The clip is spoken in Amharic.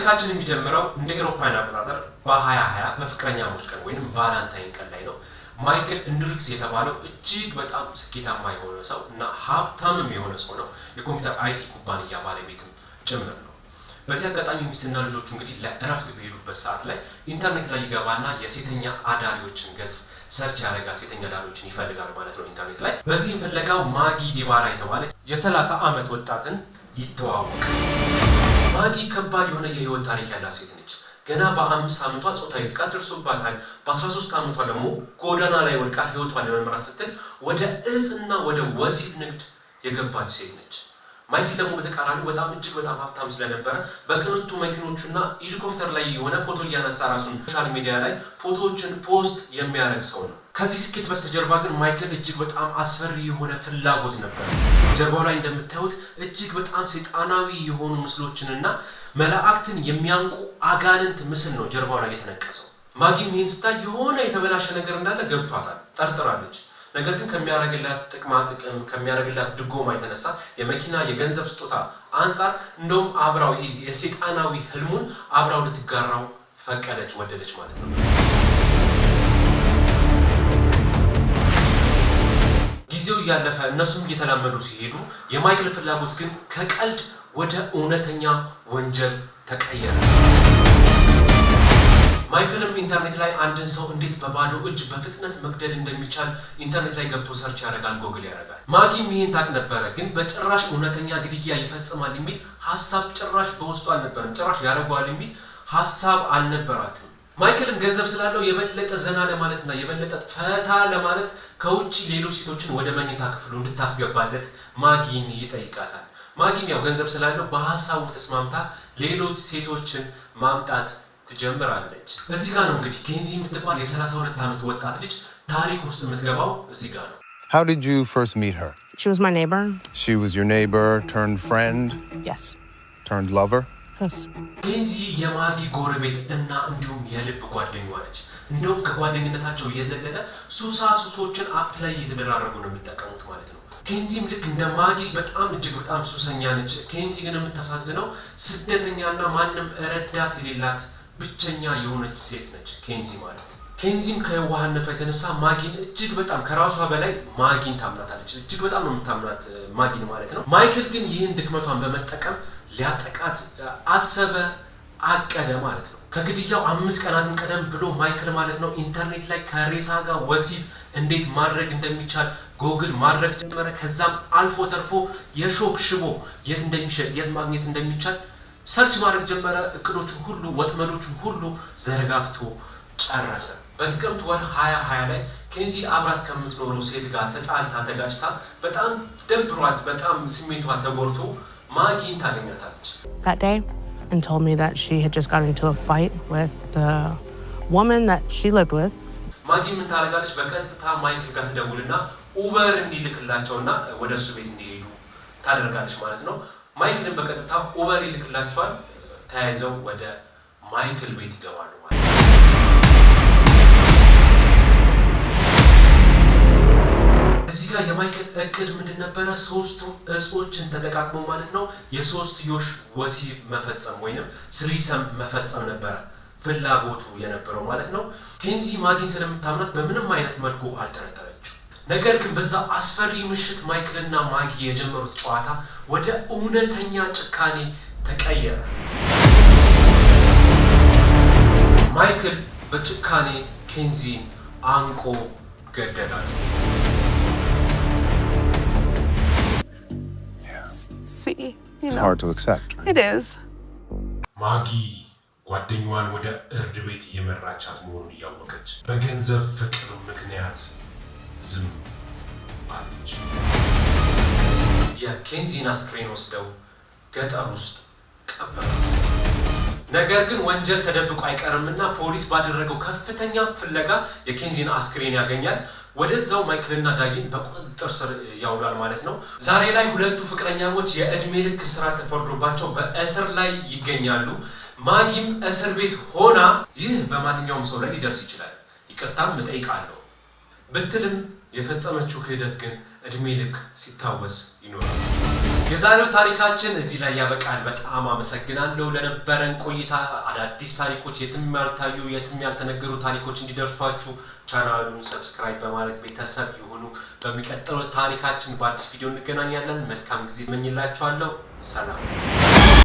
ታሪካችን የሚጀምረው እንደ ኤሮፓውያን አቆጣጠር በ2020 በፍቅረኛሞች ቀን ወይም Valentine ቀን ላይ ነው። ማይክል እንድሪክስ የተባለው እጅግ በጣም ስኬታማ የሆነ ሰው እና ሀብታምም የሆነ ሰው ነው። የኮምፒውተር IT ኩባንያ ባለቤትም ጭምር ነው። በዚህ አጋጣሚ ሚስትና ልጆቹ እንግዲህ ለእረፍት በሄዱበት ሰዓት ላይ ኢንተርኔት ላይ ይገባና የሴተኛ አዳሪዎችን ገጽ search ያደርጋል። ሴተኛ አዳሪዎችን ይፈልጋል ማለት ነው ኢንተርኔት ላይ። በዚህም ፍለጋው ማጊ ዲባራ የተባለች የ30 ዓመት ወጣትን ይተዋወቃል። ማጊ ከባድ የሆነ የህይወት ታሪክ ያላት ሴት ነች። ገና በ5 ዓመቷ ጾታዊ ጥቃት ደርሶባታል። በ13 ዓመቷ ደግሞ ጎዳና ላይ ወድቃ ህይወቷን ለመምራት ስትል ወደ እጽና ወደ ወሲብ ንግድ የገባች ሴት ነች። ማይክል ደግሞ በተቃራኒው በጣም እጅግ በጣም ሀብታም ስለነበረ በቅንጡ መኪኖቹና ሄሊኮፕተር ላይ የሆነ ፎቶ እያነሳ ራሱን social media ላይ ፎቶዎችን post የሚያደርግ ሰው ነው። ከዚህ ስኬት በስተጀርባ ግን ማይክል እጅግ በጣም አስፈሪ የሆነ ፍላጎት ነበር። ጀርባው ላይ እንደምታዩት እጅግ በጣም ሰይጣናዊ የሆኑ ምስሎችንና መላእክትን የሚያንቁ አጋንንት ምስል ነው ጀርባው ላይ የተነቀሰው። ማጊም ይህን ስታይ የሆነ የተበላሸ ነገር እንዳለ ገብቷታል፣ ጠርጥራለች። ነገር ግን ከሚያደርግላት ጥቅማ ጥቅም፣ ከሚያደርግላት ድጎማ የተነሳ፣ የመኪና የገንዘብ ስጦታ አንጻር እንደውም አብራው ይሄ የሰይጣናዊ ህልሙን አብራው ልትጋራው ፈቀደች፣ ወደደች ማለት ነው። ጊዜው እያለፈ እነሱም እየተላመዱ ሲሄዱ የማይክል ፍላጎት ግን ከቀልድ ወደ እውነተኛ ወንጀል ተቀየረ። ማይክልም ኢንተርኔት ላይ አንድን ሰው እንዴት በባዶ እጅ በፍጥነት መግደል እንደሚቻል ኢንተርኔት ላይ ገብቶ search ያደርጋል፣ ጎግል ያደርጋል። ማጊም ይህን ታውቅ ነበረ፣ ግን በጭራሽ እውነተኛ ግድያ ይፈጽማል የሚል ሀሳብ ጭራሽ በውስጡ አልነበረም። ጭራሽ ያደርገዋል የሚል ሀሳብ አልነበራትም። ማይክልም ገንዘብ ስላለው የበለጠ ዘና ለማለትና የበለጠ ፈታ ለማለት ከውጭ ሌሎች ሴቶችን ወደ መኝታ ክፍሉ እንድታስገባለት ማጊን ይጠይቃታል። ማጊም ያው ገንዘብ ስላለው በሀሳቡ ተስማምታ ሌሎች ሴቶችን ማምጣት ትጀምራለች። እዚህ ጋር ነው እንግዲህ ኬንዚ የምትባል የ32 ዓመት ወጣት ልጅ ታሪክ ውስጥ የምትገባው እዚህ ጋር ነው። How did you first meet her? She was my neighbor. She was your neighbor turned friend, Yes. turned lover? Yes. ኬንዚ የማጊ ጎረቤት እና እንዲሁም የልብ ጓደኛዋ ነች። እንደውም ከጓደኝነታቸው የዘለለ ሱሳ ሱሶችን apply እየተደራረጉ ነው የሚጠቀሙት ማለት ነው። ኬንዚም ልክ እንደ ማጊ በጣም እጅግ በጣም ሱሰኛ ነች። ኬንዚ ግን የምታሳዝነው ስደተኛና ማንም ረዳት የሌላት ብቸኛ የሆነች ሴት ነች ኬንዚ ማለት። ኬንዚም ከየዋህነቷ የተነሳ ማጊን እጅግ በጣም ከራሷ በላይ ማጊን ታምናታለች። እጅግ በጣም ነው የምታምናት ማጊን ማለት ነው። ማይክል ግን ይህን ድክመቷን በመጠቀም ሊያጠቃት አሰበ፣ አቀደ ማለት ነው። ከግድያው 5 ቀናትም ቀደም ብሎ ማይክል ማለት ነው ኢንተርኔት ላይ ከሬሳ ጋር ወሲብ እንዴት ማድረግ እንደሚቻል ጎግል ማድረግ ጀመረ። ከዛም አልፎ ተርፎ የሾክ ሽቦ የት እንደሚሸጥ፣ የት ማግኘት እንደሚቻል search ማድረግ ጀመረ። እቅዶቹን ሁሉ ወጥመዶቹን ሁሉ ዘረጋግቶ ጨረሰ። በጥቅምት ወር 2020 ላይ ኬንዚ አብራት ከምትኖረው ሴት ጋር ተጣልታ ተጋጭታ በጣም ደብሯት በጣም ስሜቷ ተጎድቶ ማጊን ታገኛታለች። That day and told me that she had just got into a fight with the woman that she lived with. ማጊ ምን ታደርጋለች? በቀጥታ ማይክል ጋር ትደውልና ኡበር እንዲልክላቸውና ወደ እሱ ቤት እንዲሄዱ ታደርጋለች ማለት ነው። ማይክልን በቀጥታ ኡበር ይልክላቸዋል። ተያይዘው ወደ ማይክል ቤት ይገባሉ ማለት ነው። እዚህ ጋር የማይክል እቅድ ምንድን ነበረ? ሶስቱም እጾችን ተጠቃቅሞ ማለት ነው የሶስትዮሽ ወሲብ መፈጸም ወይንም threesome መፈጸም ነበረ ፍላጎቱ የነበረው ማለት ነው። ኬንዚ ማጊን ስለምታምናት በምንም አይነት መልኩ አልጠረጠረችው። ነገር ግን በዛ አስፈሪ ምሽት ማይክልና ማጊ የጀመሩት ጨዋታ ወደ እውነተኛ ጭካኔ ተቀየረ። ማይክል በጭካኔ ኬንዚን አንቆ ገደላት። See, you It's know, hard to accept, right? It is. ማጊ ጓደኛዋን ወደ እርድ ቤት እየመራቻት መሆኑን እያወቀች በገንዘብ ፍቅር ምክንያት ዝም አለች። የኬንዚን አስክሬን ወስደው ገጠር ውስጥ ቀበሯት። ነገር ግን ወንጀል ተደብቆ አይቀርምና ፖሊስ ባደረገው ከፍተኛ ፍለጋ የኬንዚን አስክሬን ያገኛል። ወደዛው ማይክልና ዳጊን በቁጥጥር ስር ያውላል ማለት ነው። ዛሬ ላይ ሁለቱ ፍቅረኛሞች የእድሜ ልክ እስራት ተፈርዶባቸው በእስር ላይ ይገኛሉ። ማጊም እስር ቤት ሆና ይህ በማንኛውም ሰው ላይ ሊደርስ ይችላል፣ ይቅርታም እጠይቃለሁ ብትልም የፈጸመችው ክህደት ግን እድሜ ልክ ሲታወስ ይኖራል። የዛሬው ታሪካችን እዚህ ላይ ያበቃል። በጣም አመሰግናለሁ ለነበረን ቆይታ። አዳዲስ ታሪኮች፣ የትም ያልታዩ የትም ያልተነገሩ ታሪኮች እንዲደርሷችሁ ቻናሉን subscribe በማድረግ ቤተሰብ ይሁኑ። በሚቀጥለው ታሪካችን በአዲስ ቪዲዮ እንገናኛለን። መልካም ጊዜ እመኝላችኋለሁ። ሰላም።